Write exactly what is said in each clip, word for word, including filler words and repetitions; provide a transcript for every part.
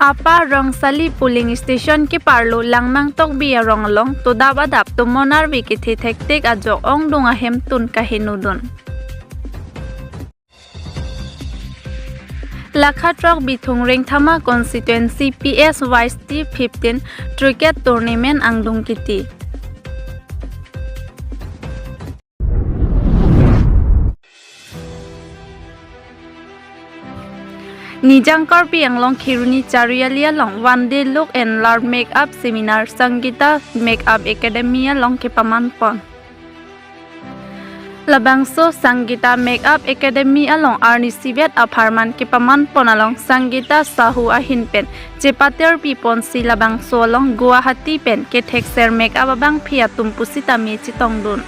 Upper Rongsali polling station keparlo Langmang Tokbi arong along todap adap tomon arve kethe thektik ajok ongdung ahemtun kahenodun. Lakha throk Bithung Rengthama constituency P S Y T fifteen cricket tournament angdung kiti. Nijang Karbi Anglong Kheroni Chariali along one day look and learn makeup seminar Sangeeta Makeup Academy along kepamanpon. Labangso Sangeeta Makeup Academy along arnisi vet apharman kepamanpon along Sangeeta Sahu ahin pen chepaterpiponsi labangso along Guwahati pen kethekser makeup abangphi atum pusitame chetongdun.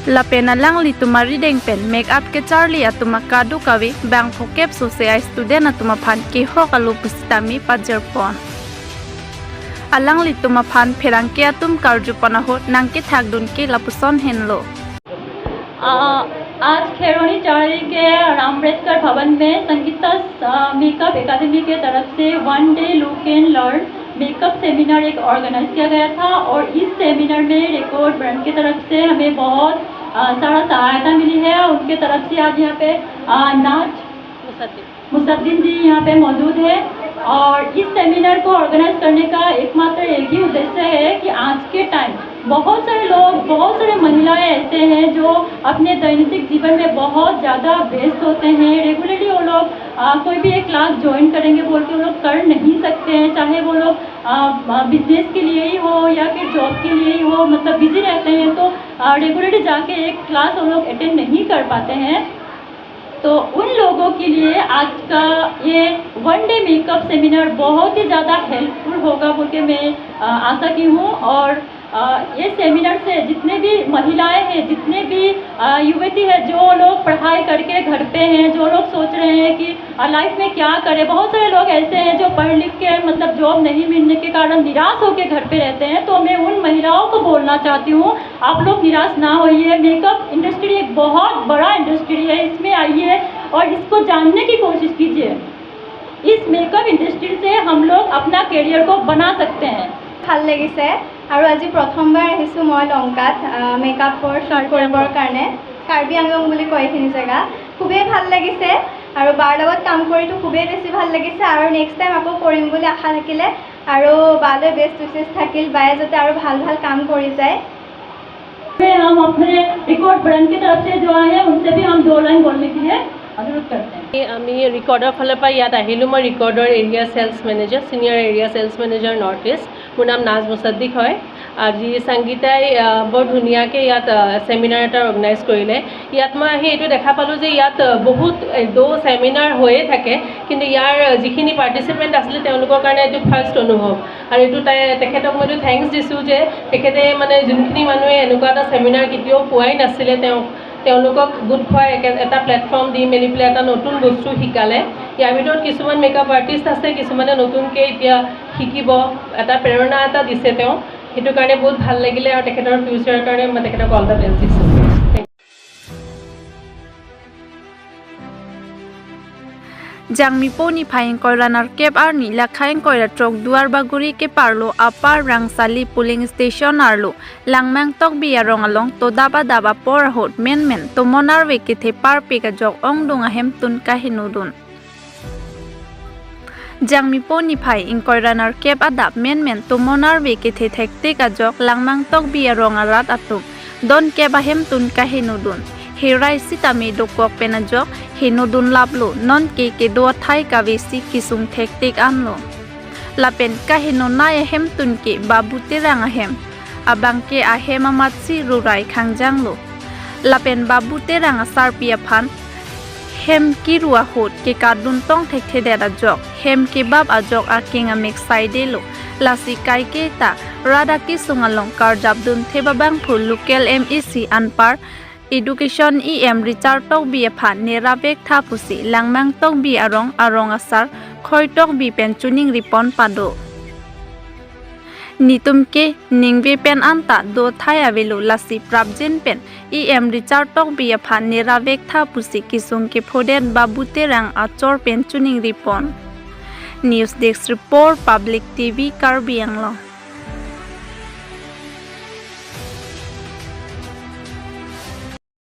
Lapen alanglitum arideng pen makeup kecharli atum akadokave bang phokep sose a-student atum aphan kehok alo pusitame pajirpon. Alanglitum aphan pherangke atum karjupon ahut nangkethakdun ke lapuson henlo. आ, आज खैरोनी चारियाली के राम अम्बेडकर भवन में संगीता, अ, makeup academy के तरफ से one day look and learn makeup seminar एक ऑर्गेनाइज किया गया था और इस सेमिनार में रिकॉर्ड ब्रांड की तरफ से हमें बहुत, अ, सारा सहायता मिली है। उनके तरफ से आज यहाँ पे, अ, नाज मुसद्दीन जी यहाँ पे मौजूद है और इस सेमिनार को ऑर्गेनाइज करने का एकमात्र एक ही उद्देश्य है कि आज के टाइम बहुत सारे लोग, बहुत सारे महिलाएं ऐसे हैं जो अपने दैनिक जीवन में बहुत ज़्यादा व्यस्त होते हैं। रेगुलरली वो लोग, आ, कोई भी एक क्लास ज्वाइन करेंगे बोल के वो लोग कर नहीं सकते हैं, चाहे वो लोग बिजनेस के लिए ही हो या फिर जॉब के लिए ही हो, मतलब बिजी रहते हैं, तो रेगुलरली जाके एक क्लास वो लोग अटेंड नहीं कर पाते हैं। तो उन लोगों के लिए आज का ये वन डे मेकअप सेमिनार बहुत ही ज़्यादा हेल्पफुल होगा बोल के मैं, अ, आशा की हूँ। और, अ, ये सेमिनार से जितने भी महिलाएं हैं, जितने भी, अ, युवती है, जो लोग पढ़ाई करके घर पे हैं, जो लोग सोच रहे हैं कि, अ, लाइफ में क्या करें, बहुत सारे लोग ऐसे हैं जो पढ़ लिख के, मतलब, जॉब नहीं मिलने के कारण निराश होकर घर पे रहते हैं। तो मैं उन महिलाओं को बोलना चाहती हूँ, आप लोग निराश ना होइए। मेकअप इंडस्ट्री एक बहुत बड़ा इंडस्ट्री है, इसमें आइए और इसको जानने की कोशिश कीजिए। इस मेकअप इंडस्ट्री से हम लोग अपना करियर को बना सकते हैं। ভাল লাগিছে আৰু আজি প্ৰথমবাৰ আহিছোঁ মই লংকাত, আহ, মেকআপৰ শ্বুট কৰিবৰ কাৰণে। কাৰ্বি আংলং বুলি কয় এইখিনি জেগা। খুবেই ভাল লাগিছে আৰু বাৰ লগত কাম কৰিতো খুবেই বেছি ভাল লাগিছে আৰু নেক্সট টাইম আকৌ কৰিম বুলি আশা থাকিলে আৰু বালৈ বেষ্ট উইচেছ থাকিল, বায়ে যাতে আৰু ভাল ভাল কাম কৰি যায়। हम अपने रिकॉर्ड ब्रांड की तरफ से जो आए हैं, उनसे भी हम दो लाइन बोलने के लिए अनुरोध करते हैं। আমি ৰিকৰ্ডৰ ফালৰ পৰা ইয়াত আহিলোঁ। মই ৰিকৰ্ডৰ area sales manager, senior area sales manager north east. মোৰ নাম নাজ মুছাদ্দিক হয়। আজি সংগীতাই, আহ, বৰ ধুনীয়াকৈ ইয়াত, আহ, ছেমিনাৰ এটা অৰ্গেনাইজ কৰিলে। ইয়াত মই আহি এইটো দেখা পালোঁ যে ইয়াত, আহ, বহুত, এ, দৌ ছেমিনাৰ হৈয়ে থাকে, কিন্তু ইয়াৰ, আহ, যিখিনি পাৰ্টিচিপেণ্ট আছিলে তেওঁলোকৰ কাৰণে এইটো ফাৰ্ষ্ট অনুভৱ। আৰু এইটো তাই, তেখেতক মইতো থেংকছ দিছোঁ যে তেখেতে মানে যোনখিনি মানুহে এনেকুৱা এটা ছেমিনাৰ কেতিয়াও পোৱাই নাছিলে, তেওঁ, তেওঁলোকক গোট খুৱাই একে-, এটা প্লেটফৰ্ম দি মেলি পেলাই এটা নতুন বস্তু শিকালে। ইয়াৰ ভিতৰত কিছুমান মেকআপ আৰ্টিষ্ট আছে, কিছুমানে নতুনকৈ এতিয়া শিকিব, এটা প্ৰেৰণা এটা দিছে তেওঁ। সেইটো কাৰণে বহুত ভাল লাগিলে আৰু তেখেতৰ ফিউচাৰৰ কাৰণে মই তেখেতক অল দ্য বেষ্ট দিছোঁ। Thank you. Jangmi po niphai ingkoi ra nerkep arni lakha ingkoi ra throk Duarbagori keparlo Upper Rongsali polling station arlo Langmang Tokbi arong along todap adap apor ahut menmen tomon arve kethe parpik ajok ongdung ahemtun kahenodun. Jangmi po niphai ingkoi ra nerkep adap menmen tomon arve kethe thektik ajok Langmang Tokbi arong arat atum donkep ahemtun kahenodun. Herai sitame dokok pen ajok henodun laplo, nonke kedo athai kavesi kesung thektik anlo. Lapen kahenonei ahemtun ke Babu Terang ahem. Abangke ahem amatsi rurai khangjanglo. Lapen Babu Terang asarpi aphan hem kiru ahut kekardun tong thekthedet ajok, hem kebap ajok akeng amek saidelo. Lasi kaiketa rat akesung along karjapdun thep abangphu local M A C anpar Education E M Richard Tokbi aphan nerapek tha pusi Langmang Tokbi arong arong asar Khoi Tokbi pen chuning ripon pado. Netum ke ningve pen anta dothai avelo, lasi prapjin pen E M Richard Tokbi aphan nera vektha pusi kesung kephodet Babu Terang achor pen choningri pon. News Desk Report, Public T V, Karbi Anglong.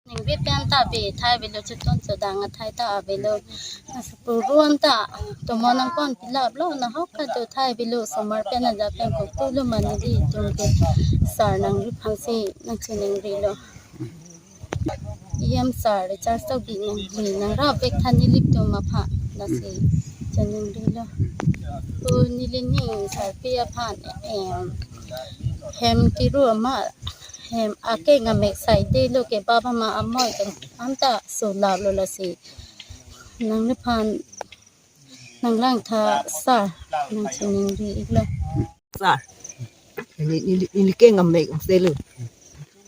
Ningve pen ta vethai avelo, chetun chedang athai ta avelo. Nasi puru anta tomon nangpon pilap lo, nahok kado thai avelo, somar pen aja pen koktu lo mane di tum ke sar nangri aphansi nangchiningri lo. E M sar Richard Tokbi nangri nangra vektha nelitum aphan lasi chiningri lo. O neli ning sarpi aphan, em, hem kiru ama, hem akeng amek saide lo, kebap ama amoi anta solap lo, lasi nangliphan nanglangtha sar nangchiningri iklo. Sar. Ili, ili, ili keng amek ang selo.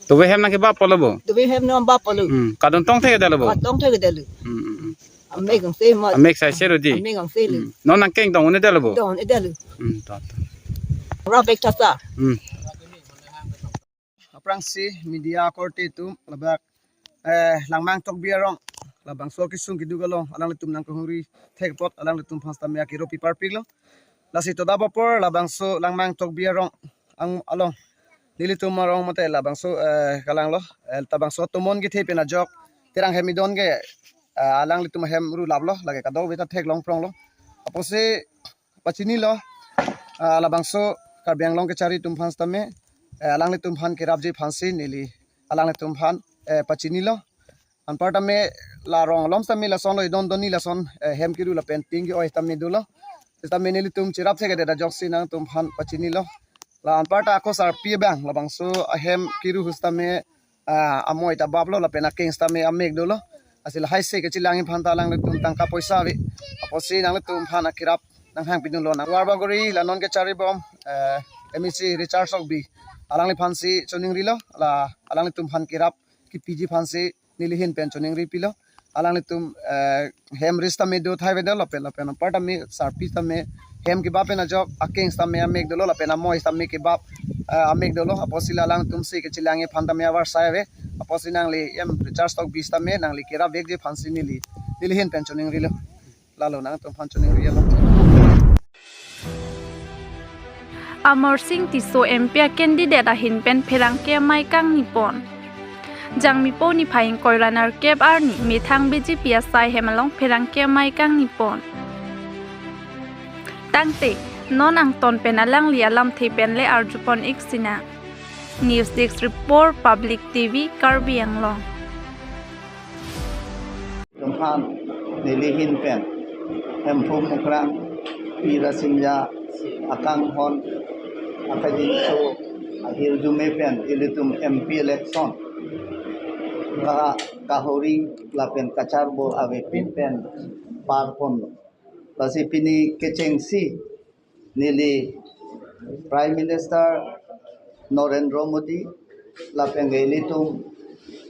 Tuwe hem nangkebap polo bo? Tuwe hem nang bap polo. Hmm. Kadon tong thek dalo bo? Kadon tong thek dalo. Hmm, hmm, hmm. Amek ang se ma. Amek sai sero di? Amek ang selo. Hmm. Non nangkeng tong un-e dalo bo? Tong un-e dalo. Hmm, to, to. Ra vektha sar. Hmm. Aphrangsi media korte atum labak, eh, Langmang Tokbi arong, labangso kesung keduk along alanglitum nangkehungri thek apot alanglitum aphan sitame akiro pi parpik lo. Lasi to adap apor labangso Langmang Tokbi arong ang along, nelitum arong mate labangso, eh, kalang lo, eh, labangso tomon kethe pen ajok Terang hem idon ke, eh, alanglitum hem ru lap lo, lake kadokave ta theklong prong lo. Apotsi pachini lo, ah, labangso Karbi Anglong kachari atum aphan sitame, eh, alanglitum aphan kerapji aphansi neli alanglitum aphan, eh, pachini lo. Anparta me la rong alom sitame lason lo, idon donni lason, eh, hem kiru lapen ting ke-oi sitame dolo. Sitame nelitum cherap thek adet ajoksi nangtum aphan pachini lo. La anparta ako sarpi abang labangso ahem kiru ahut sitame, ah, amoi ta bap lo lapen akeng sitame amek dolo. Lasi lahai se kachelangji aphan ta alanglitum tangka poisa ave. Apotsi nanglitum aphan akerap nanghang pidun lo nang. Duarbagori la non kachari bom, eh, M A C Richard Tokbi alangliphansi choningri lo, la alanglitum aphan kerap kepiji aphansi neli ahin pen choningri pilo. Alanglitum, eh, hem ri sitame dothai ave dolo lapen, lapen anparta me sarpi sitame hem kebap pen ajok akeng sitame amek dolo lapen amoi sitame kebap, eh, amek dolo. Apotsi la alanglitum se kachelangji aphan tame avarsai ave. Apotsi nangli E M Richard Tokbi sitame nangli kerap vekji aphansi neli, neli ahin pen choningri lo. Lalo nangtum aphan choningri lo. Amarsing Tisso M P a-candidate ahin pen pherangke amei kangni pon. Jangmipo niphai ingkoi ra nerkep arni methang B J P asai hem along pherangke amei kangni pon. Tangte non angton pen alangli alamthe pen le arju pon ik sinang. News Desk Report, Public T V, Karbi Anglong. Tumphan neli ahin pen Hemphu Mukrang, Pi Rasingja akanghon akajinso ahirjume pen ilitum M P election ka, kahori lapen kacharbo avepin pen par ponlo. Lasi pini kechengsi neli Prime Minister Narendra Modi, lapen ke ilitum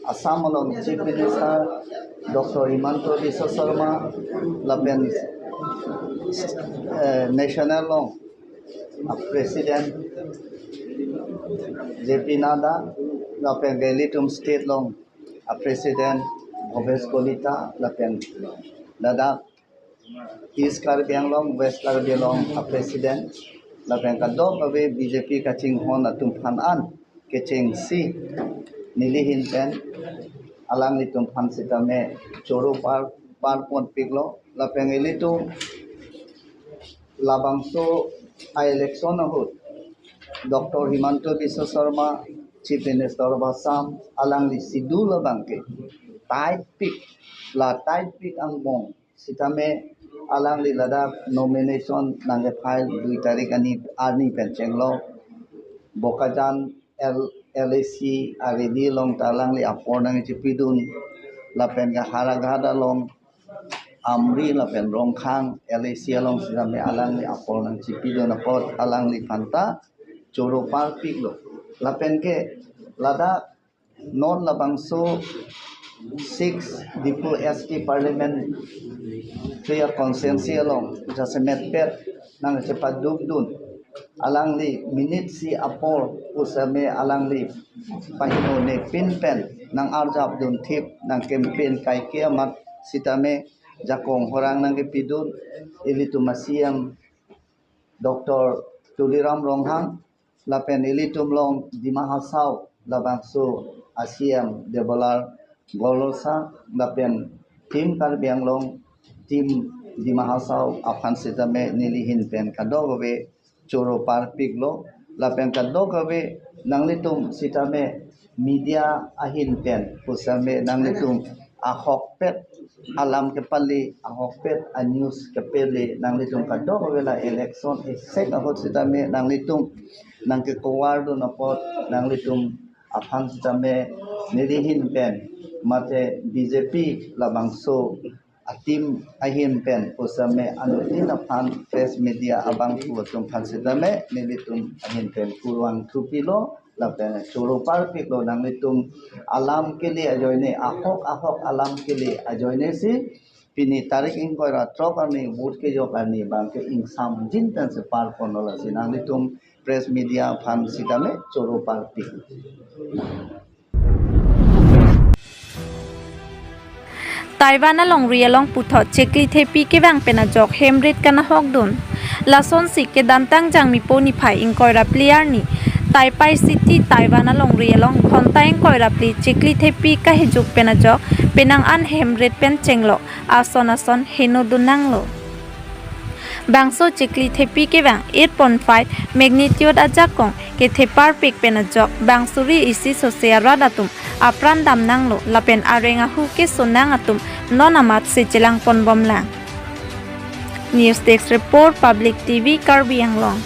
Assam along Chief Minister Doctor Himanta Biswa Sarma, lapen, eh, national along, ah, President J P Nadda, lapen ke ilitum state along, ah, President Bhabesh Kalita, lapen ladak East Karbi Anglong, West Karbi Anglong a-President, lapen kadokave B J P kachinghon atum aphan an kechengsi neli ahin pen alanglitum aphan sitame choro par, par ponpiklo, lapen ilitum labangso a-election ahut Doctor Himanta Biswa Sarma, Chief Minister of Assam, alangli schedule abang ke tight pik, la tight pik angbong sitame alangli ladak nomination nangke-file dui tarik ani arni pen chenglo. Bokajan L-, L A C a-rally along ta alangli apor nangchipidun, lapen ke Howraghat along, Amri lapen Rongkhang L A C along sitame alangli apor nangchipidun apot alangliphan ta choro parpiklo. Lapen ke ladak non labangso six Diphu S T parliamentary constituency along jasemet pet nangchepadukdun alangli minute isi apor pusitame alangli pahingno ne pin pen nang-arjap dunthip nang campaign kaike amat sitame jakong horang nangkepidun ilitum a-C E M Doctor Tuliram Ronghang lapen ilitum along Dima Hasao labangso a-C E M Debolal Gorlosa lapen Team Karbi Anglong, Team Dima Hasao aphan sitame neli ahin pen kadokave choro parpiklo lapen kadokave nanglitum sitame media ahin pen pusitame nanglitum ahokpet alam kepale, ahokpet a-news kepale, nanglitum kadokave la election isek ahut sitame nanglitum nangke-cover dun apot nanglitum aphan sitame neli ahin pen mate B J P labangso a-team ahin pen pusitame anuttin aphan press media abangphu atum aphan sitame nelitum ahin pen kurvangthu pilo lapen choro parpiklo, nanglitum alam kele ajoine, ahok ahok alam kele ajoine si pini tarik ingkoi ra throk arni vote kejok arni abangke ingsamjin pen si parponlo, lasi nanglitum press media aphan sitame choro parpik. Taiwan alongri along puthot chikli thepi kevang pen ajok hemrit kanahok dun. Lasonsi kedamtang Jangmipo niphai ingkoi ra phli arni Taipei City, Taiwan alongri along ghonta ingkoi ra phli chikli thepi kahejuk pen ajok penang an hemrit pen chenglok ason ason heno dun nanglo. Bangso chikli thepi kevang eight point five magnitude ajakong kethe parpik pen ajok bang suri isi sose arat atum apran dam nanglo lapen areng ahu keso nang atum non amat si chelang ponbomlang. News Desk Report, Public T V, Karbi Anglong.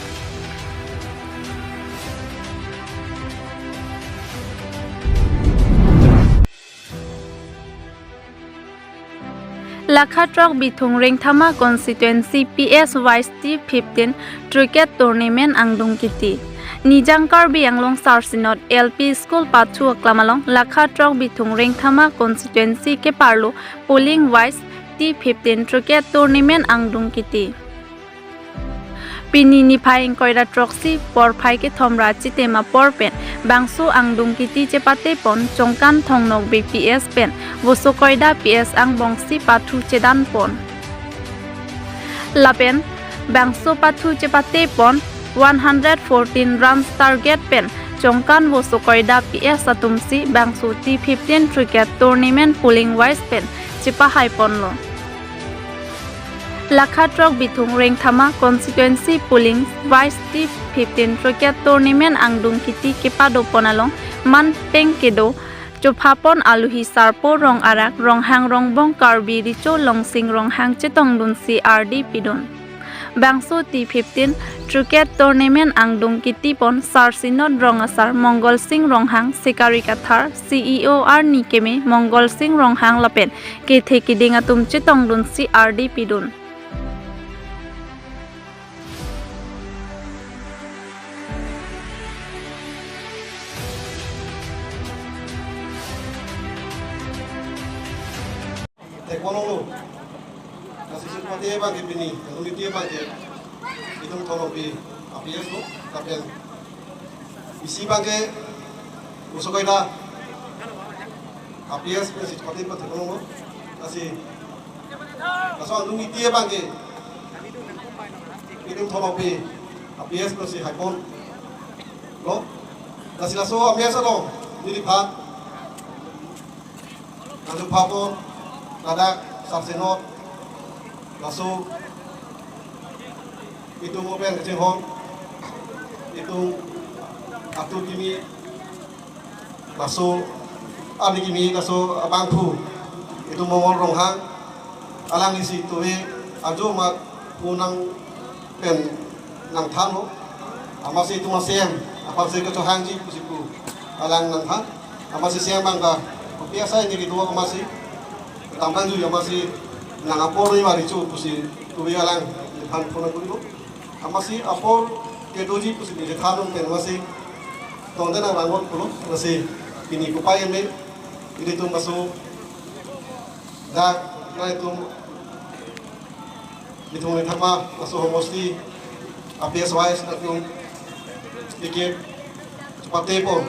Lakha throk Bithung Rengthama Constituency P S Vice T fifteen Cricket Tournament angdung kiti. Nijang Karbi Anglong Sarsinot L P School pathu aklam along lakha throk Bithung Rengthama Constituency keparlo polling wise T fifteen Cricket Tournament angdung kiti. Pini niphai ingkoi ra throksi porphai kethom ra chitim apor pen bangso angdung kiti chepate pon Chongkan Thong Nokbe P S pen Vosokoida P S angbongsi pathu chedan pon. Lapen bangso pathu chepate pon one hundred fourteen runs target pen Chongkan Vosokoida P S atumsi bangso T fifteen Cricket Tournament polling wise pen chepahai ponlo. Lakha throk Bithung Rengthama Constituency polling wise T fifteen Cricket Tournament angdung kiti kepado pon along man peng kedo chopha pon aluhi sarpo rong arak Ronghang Rongbong Karbi Recho Longsing Ronghang chetong dunsi ardi pidun. Bangso T fifteen Cricket Tournament angdung kiti pon Sarsinot rong asar Mongol Sing Ronghang, Sikari Kathar, C E O arni keme Mongol Sing Ronghang lapen kethe keding atum chetong dunsi ardi pidun. Theklonglo. Lasi chikmate abangke pini, committee abangke, itum Thong Nokbe a-P S lo, lapen isi abangke Vosokoida a-P S pensi chikmate pa theklonglo. Lasi laso angdung kiti abangke itum Thong Nokbe a-P S pensi hai ponlo. Lasi laso a-match along neliphan nangchopha pon ladak Sarsinot laso itum open kachinghon, itum atur kimi laso arni kimi laso abangphu itum Mongol Ronghang, alanglisi tuve ajo amat pu nang pen nangthanlo. Amatsi itum a-C E M aphansi kachohangji pusi pu alang nangthan. Amatsi C E M abang ta kopi asai neli do amatsi tamtang ju amatsi nang apor ni mari chu pusi tuve alangliphan phone kuri do. Amatsi apor kedoji pusi neli than pen amatsi tongte nang rangot pulo, amatsi pini kopai eme ilitum laso dak nelitum Bithung Rengthama laso homosti A P S wise atum ticket chepate pon,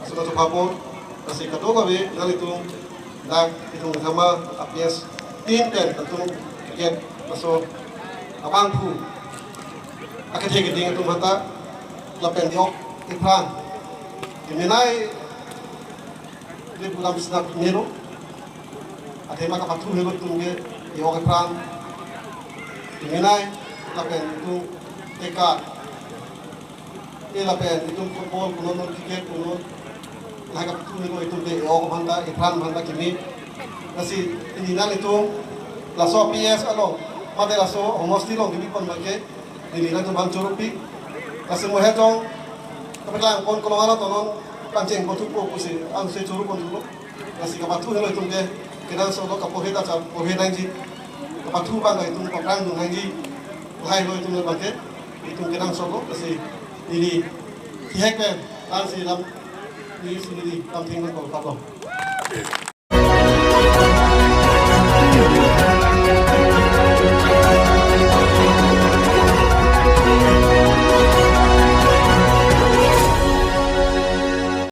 aso ta chepapon, lasi kadokave nanglitum dak itum Dharma A P S team pen atum ticket laso abangphu akethe keding atum aphanta lapen diok iphrang kemenei le pulam snap melo. Athema kapathu helo itum ke diok iphrang kemenei lapen itum teka e lapen itum football punon non cricket punon. Lahai kapathu helo itum ke diok aphanta iphrang aphanta keme. Lasi neli nanglitum laso P S along mate laso homosti along kebi pon abangke neli nanglitum aphan choro pi. Lasi mo he jong kapeklang pon kolong ano tonon pangcheng pon thupo pusi ansi choro pon thulo. Lasi kapathu helo itum ke kenangsot lo, kapohe ta cha pohe nangji. Kapathu abang itum paprang dung nangji. Lahai lo itum abangke itum kenangsot lo, lasi neli kehek pen ansi lam neli si neli lam thing ko papo.